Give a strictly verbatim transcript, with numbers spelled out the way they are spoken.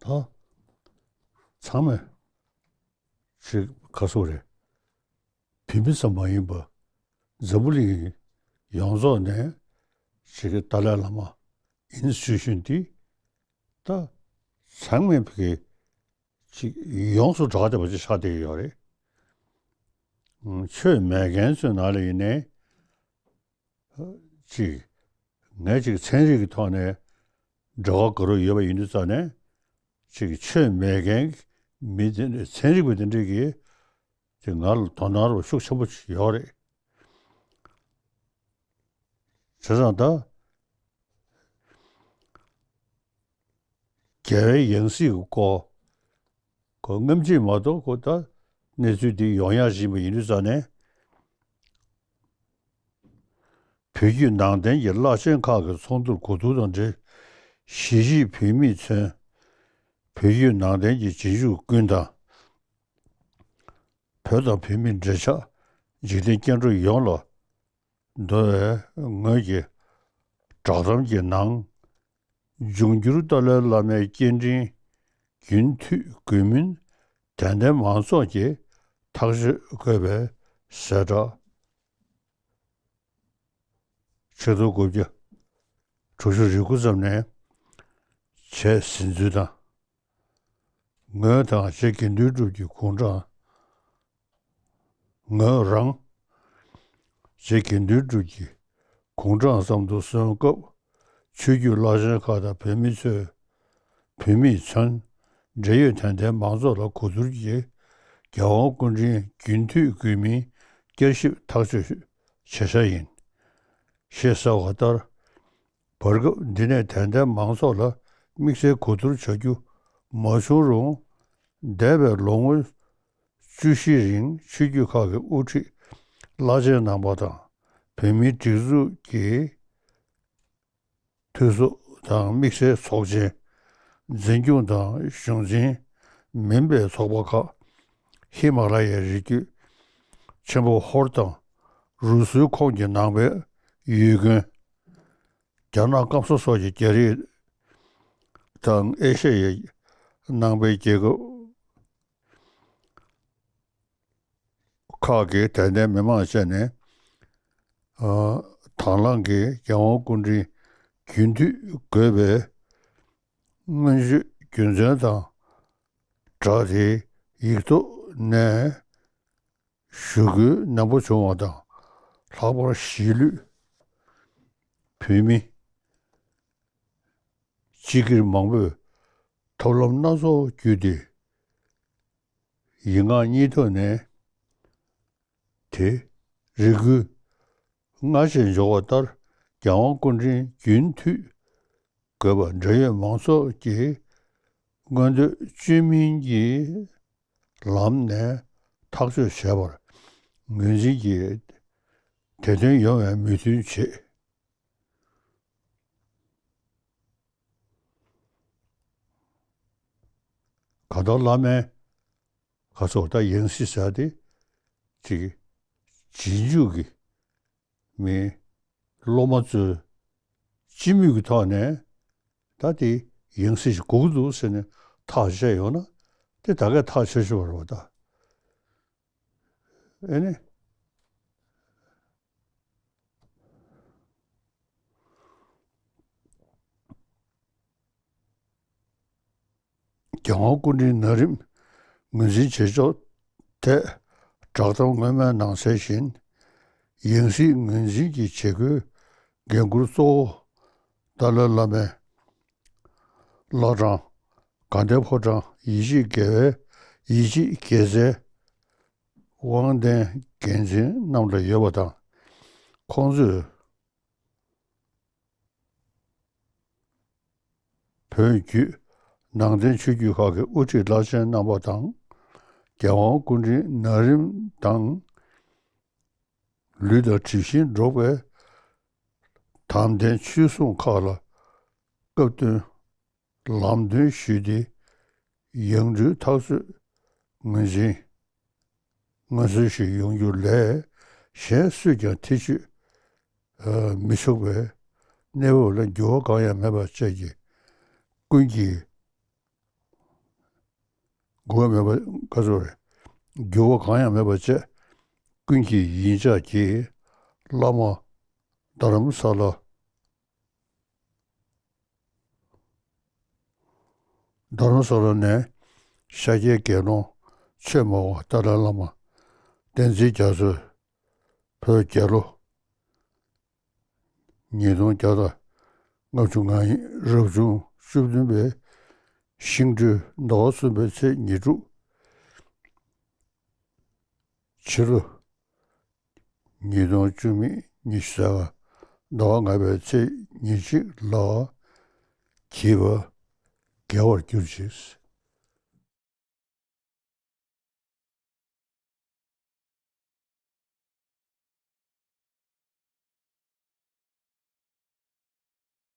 ད་ཚང་མས་ཅིག་ག་སོ་རེད། བོད་མི་ཙམ་མ་ཡིན་པ་འཛམ་བུ་གླིང་ཡོངས་རྫོགས་ནས་ཅིག་ཏཱ་ལའི་བླ་མ་ཨིན་སི་ཊི་ཊུ་ཤན་འདི་ད་ཚང་མས་ཕ་གི་ཅིག་ཡོངས་སུ་གྲགས་བསྡད་པ་ཅིག་ཆགས་བསྡད་ཡོད་རེད། ཆོས་མེད་མཁན་ཚོའི་ནང་ལ་ཡིན་ནའི་ཅིག་ངས་ཅིག་ཚན་རིག་གི་ཐོག་ནས་འབྲེལ་བ་དགའ་རབ་ཡོད་པ་ཡིན་དུས་ཙང་ནས་ཅིག་ཆོས་མེད་མཁན་མི་དེ་འདྲ་ཚན་རིག་པ་དེ་འདྲས་ཀྱིས་ཅིག་ང་ལ་དོ་སྣང་རོགས་ཤུགས་ཆེན་པོ་ཡོད་རེད། བྱས་ཙང་ད་རྒྱལ་བའི་ཡང་སྲིད་ཀྱི་སྐོར་ཁོ་སྔ་ཕྱི་མ་གཏོགས་ཁོ་ད་གནས་ཚུལ་འདི་ཡོང་ཡག་བཞིན་པ་ཡིན་དུས་ཙང་ནས། བོད་བརྒྱུད་ནང་བསྟན་གྱི་བླ་ཆེན་ཁག་གི་ཚོགས་འདུར་གོ་བསྡུར་དང་འབྲེལ། གཞིས་བྱེས་བོད་མིས་མཚོན། བོད་བརྒྱུད་ནང་བསྟན་གྱི་རྗེས་འཇུག་ཀུན་དང་། བོད་དང་བོད་མིའི་འབྲེལ་ཆགས་འཇིག་རྟེན་སྐྱེ་འགྲོ་ཡོངས་ལ་འདོ་བའི་ངོས་ཀྱི་བསྒྲགས་གཏམ་གྱི་ནང་། འབྱུང་འགྱུར་ཏཱ་ལའི་བླ་མའི་སྐྱེ་ཕྲེང་རྒྱུན་མཐུད་དགོས་མིན་དད་ལྡན་མང་ཚོགས་ཀྱིས་ཐག་གཅོད་དགོས་པའི་གསལ་བསྒྲགས། ཆིག་སྟོང་དགུ་བརྒྱ་དྲུག་ཅུ་རེ་དགུ་ཙམ་ནས་བྱས་ཟིན་ཚུལ་དང་། ངོས་དང་རྗེ་དགེ་འདུན་གྲུབ་ཀྱི་དགུང་གྲངས། ངོས་རང་རྗེ་དགེ་འདུན་གྲུབ་ཀྱི་དགུང་གྲངས་ཙམ་དུ་སོན་སྐབས། ཆོས་བརྒྱུད་བླ་ཆེན་ཁག་དང་བོད་མི་ཚོས། བོད་མིས་མཚོན། འབྲེལ་ཡོད་དད་ལྡན་མང་ཚོགས་ལ་གོ་བསྡུར་གྱིས། རྒྱལ་དབང་སྐུ་ཕྲེང་རྒྱུན་མཐུད་དགོས་མིན་བསྐྱར་ཞིབ་ཐག་གཅོད་བྱེད་འཆར་ཡིན། ཞེས་གསལ་བ་ལྟར། བར་སྐབས་འདི་ནས་དད་ལྡན་མང་ཚོགས་ལ་དམིགས་བསལ་གོ་བསྡུར་བྱ་རྒྱུ་མ་བྱུང་རུང་། འདས་པའི་ལོ་ངོ་བཅུ་བཞི་རིང་ཆོས་བརྒྱུད་ཁག་གི་དབུ་ཁྲིད་བླ་ཆེན་རྣམ་པ་དང་། བོད་མིའི་སྒྲིག་འཛུགས་ཀྱི་འཐུས་ཚོགས་དང་དམིགས་བསལ་ཚོགས་ཆེན། འཛིན་སྐྱོང་དང་གཞུང་འཛིན་མིན་པའི་ཚོགས་པ་ཁག་ཧི་མ་ལ་ཡའི་རི་རྒྱུད་ཆེན་པོ་ཧོར་དང་། རུ་སུའི་ཁོངས་ཀྱི་ནང་པའི་ཡུལ་དགོན། རྒྱ་ནག་སྐམ་ས་སོགས་ཀྱི་རྒྱ་རིགས་དང་ཨེ་ཤ་ཡའི་ནང་པའི་རྒྱལ་ཁབ་ཁག་གི་དད་ལྡན་མི་མང་བཅས་ནས། ཨ། དང་བླངས་ཀྱིས་རྒྱལ་དབང་སྐུ་ཕྲེང་རྒྱུན་མཐུད་དགོས་པའི་སྔོན་བརྗོད་རྒྱུ་མཚན་དང་སྦྲགས་ཏེ། ཡིག་ཐོག་ནས་ཞུ་སྐུལ་ནན་པོ་བྱུང་བ་དང་། ལྷག་པར་གཞིས་ལུས་བོད་མི་སྤྱི་སྒེར་མང་པོས་ཐབས་ལམ་སྣ་ཚོགས་བརྒྱུད་དེ། ཡིག་ངག་གཉིས་ཐོག་ནས་དེ་རེ་སྐུལ་སྔར་བཞིན་འབྱོར་བ་ལྟར། རྒྱལ་དབང་སྐུ་ཕྲེང་རྒྱུན་མཐུད་དགོས་པ་འབྲེལ་ཡོད་མང་ཚོགས་ཀྱིས་མངོན་འདོད་བཅོས་མིན་གྱི་ལམ་ནས་ཐག་གཅོད་བྱས་པར་ངོས་འཛིན་གྱིས་དེ་དོན་ཡོང་བའི་མོས་མཐུན་བྱེད། གང་ལྟར་བླ་མའི་ག་ཚོད་ད་ཡང་སྲིད་ཟེར་ཏེ་ཅིག་རྗེས་འཇུག་གི་མི་སློབ་མ་ཚོས་སྤྱི་མོས་ཀྱི་ཐོག་ནས་ད་དེ་ཡང་སྲིད་ཞིག་དགོས་ཀྱི་འདུག་ཟེར་ནས་ཐག་བཅད་ཡོང་ན་དེ་ད་གས་ཐག་ཆོད་ཆོད་རེད་པ་ད། ཨེ་ནི། རྒྱལ་དབང་སྐུ་ཕྲེང་ན་རིམ་ངོས་འཛིན་བྱེད་ཕྱོགས་ཐད་བསྒྲགས་གཏམ་སྔོན་མའི་ནང་གསལ་བཞིན། ཡང་སྲིད་ངོས་འཛིན་གྱི་བྱེད་སྒོའི་འགན་འཁུར་གཙོ་བོ་ཏཱ་ལའི་བླ་མའི་བླ་བྲང་དགའ་ལྡན་ཕོ་བྲང་ཡིད་ཆེས་དགེ་བའི་ཡིད་ཆེས་དགེ་རྩའི་དབང་ལྡན་འགན་འཛིན་རྣམས་ལ་ཡོད་པ་དང་། ཁོང་ཚོས་བོད་བརྒྱུད་ནང་བསྟན་ཆོས་བརྒྱུད་ཁག་གི་དབུ་ཁྲིད་བླ་ཆེན་རྣམ་པ་དང་། རྒྱལ་དབང་སྐུ་ཕྲེང་ན་རིམ་དང་། ལུས་དང་གྲིབ་བཞིན་འགྲོགས་པའི་དམ་ལྡན་ཆོས་སྲུང་ཁག་ལ་སྐབས་བསྟུན་ལམ་སྟོན་ཞུས་ཏེ། ཡང་སྤྲུལ་ཐག་གཅོད་ངོས་འཛིན་མངོན་གསལ་ཞིག་ཡོང་རྒྱུ་ལས། གཞན་སུས་ཀྱང་ཐེ་བྱུས་མི་ཆོག་པའི་གནས་བབ་ལ་འགྱུར་བ་གང་ཡང་མེད་པ་བཅས་ཀྱི་ཀུན་གྱིས་ འགྱུར་བ་མེད་པ་ག་ཚོད་རེད། འགྱུར་བ་གང་ཡང་མེད་པ་བྱས། ཀུན་གྱི་ཡིད་འཇགས་ཀྱིས་བླ་མ་རྡ་རམ་ས་ལ། རྡ་རམ་ས་ལ་ནས་ཤཱཀྱའི་དགེ་སློང་ཆོས་སྨྲ་བ་ཏཱ་ལའི་བླ་མ་བསྟན་འཛིན་རྒྱ་མཚོས་བོད་རྒྱལ་ལོ་ཉིས་སྟོང་བརྒྱ་དང་ལྔ་བཅུ་ང་གཉིས་རབ་བྱུང་བཅུ་བདུན་པའི་ཤིང་སྦྲུལ་ཟླ་བ་གསུམ་པའི་ཚེས་ཉེར་དྲུག་ཕྱི་ལོ་ཉིས་སྟོང་བཅུ་མེད་ཉི་ཤུ་རྩ་ལྔ་ཟླ་བ་ལྔ་པའི་ཚེས་ཉེར་གཅིག་ལ་བགྱིས་པ་དགེ་བར་གྱུར་ཅིག།